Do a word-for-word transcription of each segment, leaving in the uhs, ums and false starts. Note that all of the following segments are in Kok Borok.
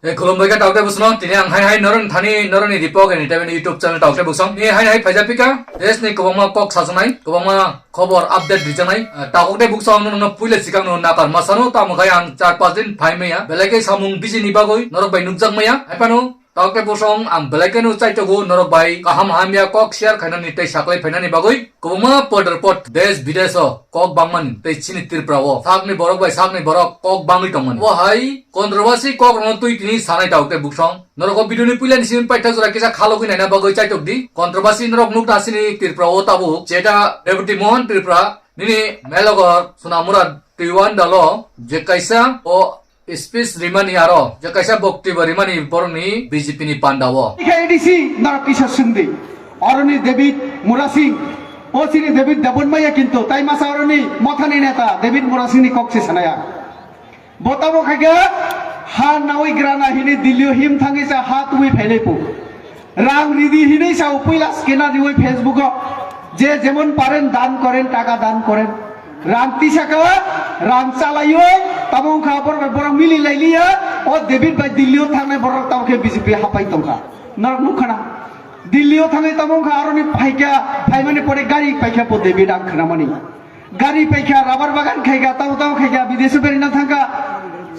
Hey, khulumbai kha tauk tei bwswk no, tini ang hai hai norok thani norok ni report ni tei YouTube channel tauk tei bwswk ni hai hai phaijak pika. Desh ni kwbangma kok sajaknai, kwbangma khobor update rijaknai. Ah, tauk tei bwswk no, no puila sikang no nakar masano, tamo khai ang char pas din phai maya. Belai khe samung busy ni bagwi norok bai nukjak maya. Hai phano tauk tei bwswk ang belai khe no chaitogo norok bai kaham hamya kok share khainani tei saklai phainani bagwi. Kwbangma podor pod desh bidesh o kok bangmani tei chini Tripura o sakni borok bai sakni borok kok bangwi tongmani. O hai controversy kok rokno twi tini sanai tauk tei bwswk. Norok o video ni puila ni simi paitha jora kisa khalogwi naina bagwi chaitok di. Controversy norok nukna sini Tripura o tabuk jeta Rebati Mohan Tripura nini Melogor Sonamura Twiwandalo je kaisa o speech rimani aro je kaisa boktobyo rimani borokni B J P ni panda o. Khe A D C norok kisa sungdi. Oroni David Murasing, o chini David Debonmaya kintu tai masa oroni mothani neta David Murasing ni kok se sanaya. Bo tamo khaikha ha nawi grana hini Delhi o him thangwi sa ha tubui phailai pu. Rang ridi hinwi sa puila scanner riwi Facebook o je jemon paren dan koren, taka dan koren. Rang tisaka, rang chalaiwi tamo wngkha borok bai borok mili lailiya. O David bai Delhi o thangnai borok tamo khe B J P hapai tongkha. Norok nukha na? Delhi o thangwi tamo wngkha, aroni phaikha, phaimani pore gari paikha po David ang khnamani. Gari paikha, rubber bagan khaikha, tamo tamo khaikha, bidesh o berina thangkha.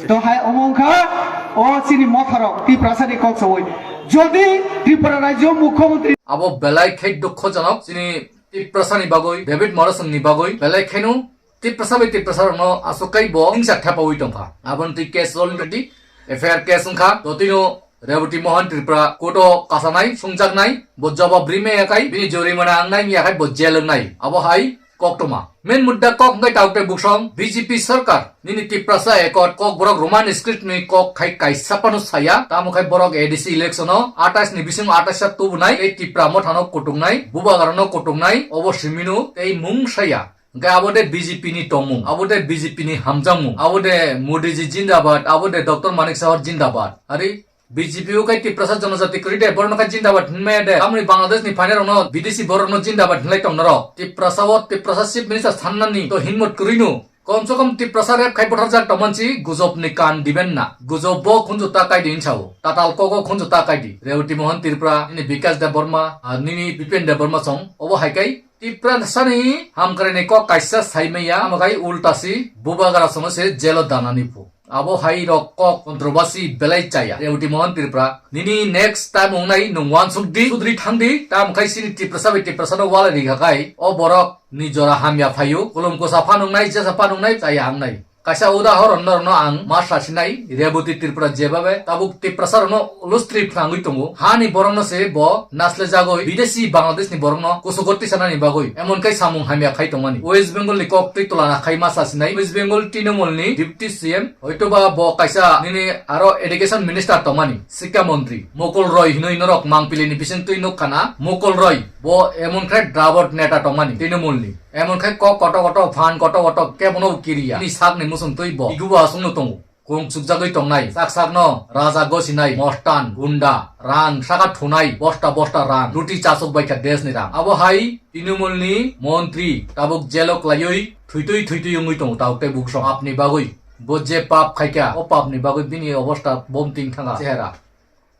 To hai omo wngkha o chini motharok Tiprasa ni kok sawi. Jodi Tripura rajyo mukhyamantri abo belai khe dukhojonok chini Tiprasa ni bagwi, David Murasing ni bagwi belai kheno Tiprasa bai Tiprasa rokno aswk kai bo hingsa thepawi tongkha. Aboni twi case already F I R case wngkha. Totino Rebati Mohan Tripura court o kasanai, sungjaknai, bo jawab rimaya kai, bini jorimana wngnai wngya kai bo jail wngnai. Abo hai koktwma. Main mudda kok wngkha tauk tei bwswk B J P sarkar nini Tiprasa Accord kok borok Roman script ni kok khai kaisa phano saya. Tamo khai borok A D C election o atais ni bisingo atais sa tubunai tei Tipra mothano kutungnai, bubagrano kutungnai, obo simino tei mung saya. Hwnkhe abo de B J P ni tongmung, abo de B J P ni hamjakmung, abo de Modi ji jindabad, abo de Doctor Manik Saha jindabad. Ari B J P o kai Tiprasa Jonojati kwrwi de, borokno khe jindabad hinmaya de. Tamoni Bangladesh ni phainairokno, bidesi borokno jindabad hinlai tong norok. Tiprasa o Tiprasa Chief Minister sannani to hinmut kwrwino. Kom se kom Tiprasa rep khai butharjak tongmansi gujobni kan diben na. Gujob bo khunju ta kaidi hinsao. Tatal kogo khunju ta kaidi. Rewati Mohan Tripura, nini Bikash Debbarma, ah, nini Bipen Debbarma song. Obo hai kai Tiprasani hamkraini kok kaisa saimaya, amakai ultasi bubagra sono se jelo danani phu. Abo hai rok kok controversy belai chaya. Rewati Mohan Tripura, nini next time ongnai nung wansuk di, sudri thang di, tam khai sini Tiprasa bai Tiprasa no wala ri kha kai, o borok ni jora hamya phaio, kolom kosa phanung nai, jesa phanung nai, chaya ang nai. Kaisa udahoron norokno ang ma sasinai, Rebati Tripura jebabe tabuk Tiprasa rokno lustri phrangwi tongo. Hani borokno se bo naslejagoi bidesi Bangladesh ni borokno kusugo tisanani bagwi emon kai samung hamya khai tongmani. West Bengal ni kok twi tulana khai ma sasinai. West Bengal Trinamool ni Deputy C M, hoitoba bo kaisa nini aro education minister tongmani, Sikka Montri. Mukul Roy hinwi norok Mangpili ni bising twi nuk khana. Mukul Roy bo emon khe drawot neta tongmani Trinamool ni. Emon khe kok koto koto, phan koto koto, kebono kiriya. Ni sakni muchung twi bo igubo aswkno tongo. Kung chukjagwi tongnai. Sak sakno raja gosinai, mostan, gunda, rang saka thunai, bosta bosta rang, luti chasok baikha desh ni rang. Abo hai Trinamool ni montri tabuk jelo klaiwi thuitwi thuitwi wngwi tongo tauk tei bukhuksong. Pap ni bagwi bo je pap khaikha, o pap ni bagwi bini obosta bomting thanga chehera.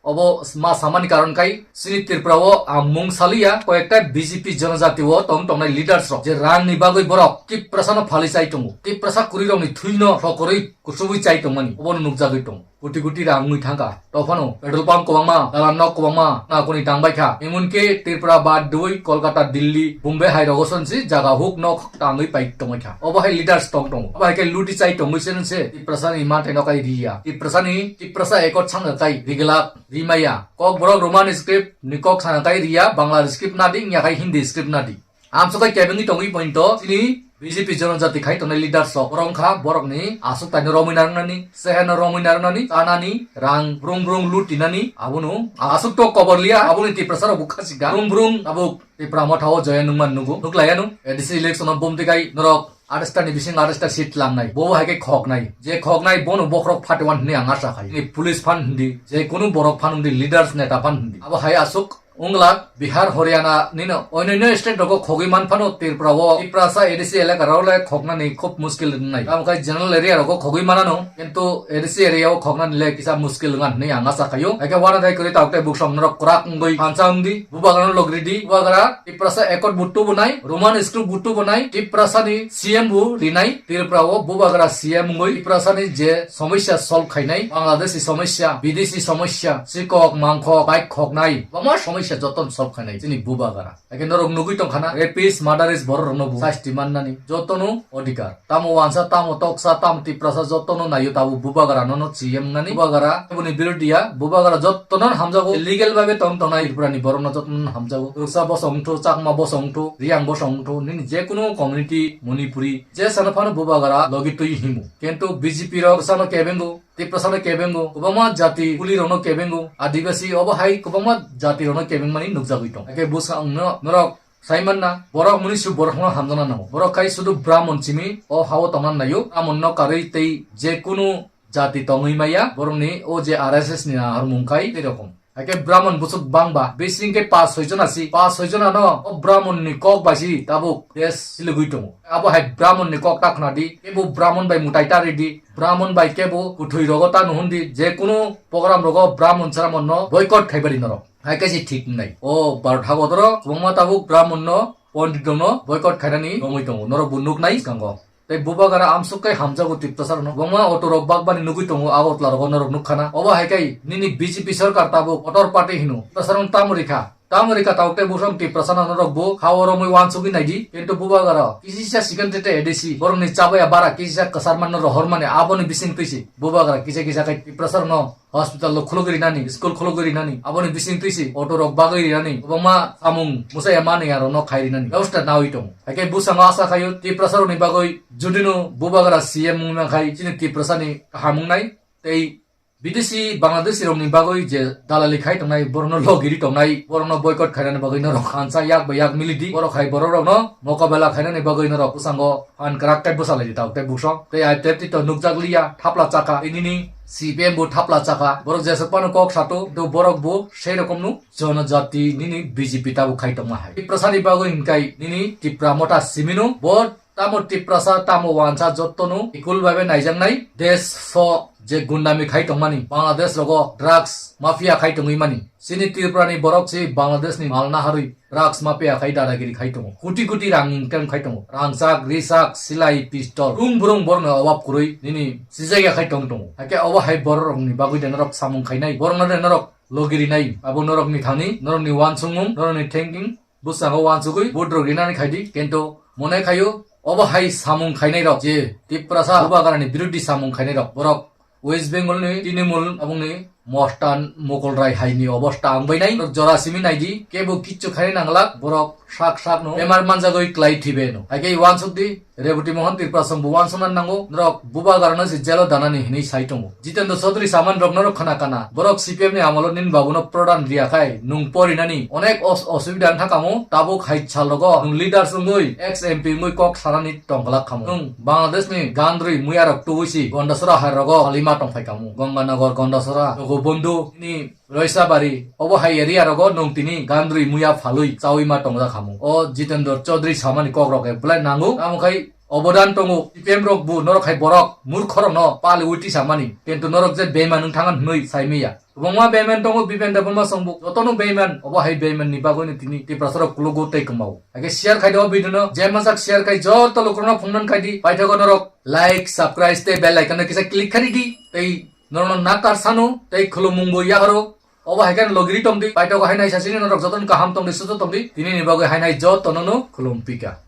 Obo ma samani karon kai chini Tripura o ang mung saliya, koyekta B J P jonojati o tong tongnai leaders rok je rang ni bagwi borok Tiprasa no phali chai tongo, Tiprasa kwrwi rok ni thwi no sokorwi kusubwi chai tongmani obo no nukjagwi tongo. Koti koti rang wngwi thangkha, tophano petrol pump kwbangma, dalan nok kwbangma, nakoni tangbai kha, emon khe Tripura bad dui Kolkata, Delhi, Bombay hai rogo sonsi jaga huk nok tangwi pai tongbai kha. Obo hai leaders tong tongo, obo hai khe luti chai tongwi se nse Tiprasa ni manthai no kai riya, Tiprasa ni, Tiprasa ekot sanga kai riglak. Rimaya. Kokborok Roman script ni kok sana kai riya, Bangla script nadi, wngya khai Hindi script nadi. Amso kai kebengwi tongwi pointo, chini B J P jonojati khai tongnai leaders rok. Borok wngkha borokni aswk taino romwi narwknani, seheno romwi narwknani, chanani, rang brung brung lutinani, abono aswk to kobor liya, aboni Tiprasa rok bukha sika. Brung brung abo Tipra motha o joya nungman nugo. Nuklaiya nung, A D C election o bomti kai norok atais ta ni bising atais ta seat langnai. Bo hai khe khoknai. Je khoknai bono bokhorok phati wan hwnwi ang asa khai. Ni police phan hindi, je kunu borok phan hindi, leaders neta phan hindi. Abo hai aswk Wngla Bihar, Haryana nino onyoinyo state rogo khogwi manphano Tripura o Tiprasa A D C elaka rok le khoknani khub muskil wngnai. Tamo khai general area rogo khogwi manano, kintu A D C area o khoknani le kisa muskil wngna hinwi ang asa khaio. Haikhe uanadai kwrwi tabuk tei buksong norok kwrak wngwi phansa wngdi, bubagrano logri di, bubagra Tiprasa accord buttu bo nai, Roman script buttu bo nai, Tiprasani C M bo rinai, Tripura o bubagra C M wngwi Tiprasani je somosya solve khainai, Bangladeshi somosya, bidesi somosya, sikok, mangkhok, bike khoknai, kwbangma somosya jotono solve khainai chini bubagra. Haikhe norok nugwi tongkhana, rapist, murderist borok rokno bo sasti mannani jotono odhikar. Tamo wansa, tamo toksa, tamo Tiprasa jotono naio, tabuk bubagra nono C M wngnani. Bubagra eboni birodhiya, bubagra jotono hamjago, illegal babe tong tongnai Tripurani borokno jotono hamjago. Ruksa bosong wngthu, Chakma bosong wngthu, Riyang bosong wngthu, nini jekunu community, Manipuri, je sano phano bubagra logi twi himo. Kintu B J P rok sano kebengo, Tiprasano kebengo, kwbangma jati kulirokno kebengo, Adibasi obo hai kwbangma jatirokno kebengmani nukjagwi tong. Haikhe bwskango norok saimanna, borok muni su borokno hamjakna nango. Borok khai sudu Brahmon simi o hao tongna naio. Brahmonno karwi tei jekunu jati tongwi maya, borokni o je R S S ni naharmung khai tei rokom. Haikhe Brahmon bwswk bangba, bising khe pas soi jona si, pas soi jona no o Brahmon ni kok bai si tabuk desh silugwi tongo. Abo hai Brahmon ni kok ta khna di, kebo Brahmon bai mutai ta ri di, Brahmon bai kebo kuthwi rogo ta nuhun di, je kunu program rogo Brahmon Sramon no boycott khai bari norok. Haikhe si thik wngnai. O Bharat hagodoro kwbangma tabuk Brahmon no, Pondit rok no boycott khainani romwi tongo. Norok bo nuknai swkango. Tei bubagra amsuk khe hamjago Tiprasa rokno. Kwbangma auto rok bakbani nugwi tongo, Agartala rogo norok nukkhana. Obo hai khe nini B J P sarkar tabuk kotor party hino. Tiprasa rok tamo rikha? Tamo rikha tabuk tei bwswng Tiprasa no norok bo ha o romwi uansugwi naidi. Kintu bubagra kisisa sikon tete A D C borokni chabaya bara kisisa kwchar manno rohormani aboni bising twisi bubagra kisa kisa khe Tiprasa rokno hospital rok khulugwi rinani, school khulugwi rinani, aboni bising twisi auto rok bagwi rinani, kwbangma samung mwsaya manwi arokno khai rinani bebosta nawi tongo. Haikhe bwskango asa khaio Tiprasa rokni bagwi judino bubagra C M wngma khai chini Tiprasani kaham wngnai tei bidesi Bangladeshi rokni bagwi je dalali khai tongnai, borokno logiri tongnai, borokno boycott khainani bagwi norok khansa yak bai yak mili di, borok hai borok rokno mokabela khainani bagwi norok bwskango Phan kwrak khe bwsa lai di tabuk tei bwswk. Tei I P F T to nukjak liya, thapla chakha. Tei nini C P M bo thapla chakha. Borok jeswk phano kok sato, do borok bo sei rokomno jonojati nini B J P tabuk khai tongma hai. Tiprasani bagwi hinkai nini Tipra Motha simino bo tamo Tiprasa tamo wansa jotono equal babe naijaknai. Desh so je gundami khai tongmani, Bangladesh rogo drugs mafia khai tongwi mani. Chini Tripura ni borok se Bangladesh ni mal naharwi drugs mafia khai dadagiri khai tongo. Koti koti rang income khai tongo. Rangchak, risak, silai, pistol. Brung brung borok ni obab kwrwi nini sijaya khai tong tongo. Haikhe obo hai borok rok ni bagwi de norok samung khainai. Borok no de norok logiri nai. Abo norok ni thani, norok ni wansukmung, norok ni thinking. Bwskango wansugwi vote rok rinani khaidi. Kintu monai khaio obo hai samung khainai rok je Tiprasa bubagrani birodhi samung khainai rok. Borok West Bengal ni Trinamool aboni Mostan Mokol Rai hai ni obosta ang bai nai. Jora simi nai di, kebo kichu khai nang lak, borok sak sak no bemar manjagoi klai thibe no. Haikhe wansuk di, Reboti Mohan Tripura song bo wansuk nan nango, norok bubagra no se jelo danani hinwi sai tongo. Jitendra Chaudhary saman rok norok khana kana, borok C P M ni amolo nini babu no pradhan riya khai, nung porinani onek os-, osubida wngkha kamo, tabuk hai sal rogo nung leaders wngwi, ex M P wngwi kok sanani tongglak kamo. Nwng Bangladesh ni gandri muya rok tubui si Gondasora hai rogo salima tongphai kamo. Gonganagar, Gondasora, Jogobondhu, ni Roisabari, obo hai area rogo nwng tini gandri muya phalwi chawi ma tongjak kamo. O Jitendra Chaudhary samani kok rok belai nango. Tamo khai obodan tongo, C P M rok bo norok hai borok murkho rok no pali uiti samani. Kintu norok je beiman wng thang hwnwi sai maya. Kwbangma beiman tongo, Bipen Debbarma song bo jotono beiman, obo hai beiman ni bagwi no tini Tiprasa rok kulogo tei kwmao. Haikhe share khai di o video no, je majak share khai joto lukurokno phungnan khai di. Paithago norok like, subscribe tei bell icon no kisa click khai di. Tei norokno nakar sano tei khulumung bo yakharo. Obo haikhe logiri tong di. Paithago hai nai sasini norok jotono kaham tong di, susto tong di. Tini ni bagwi hai nai jotono no khulum pika.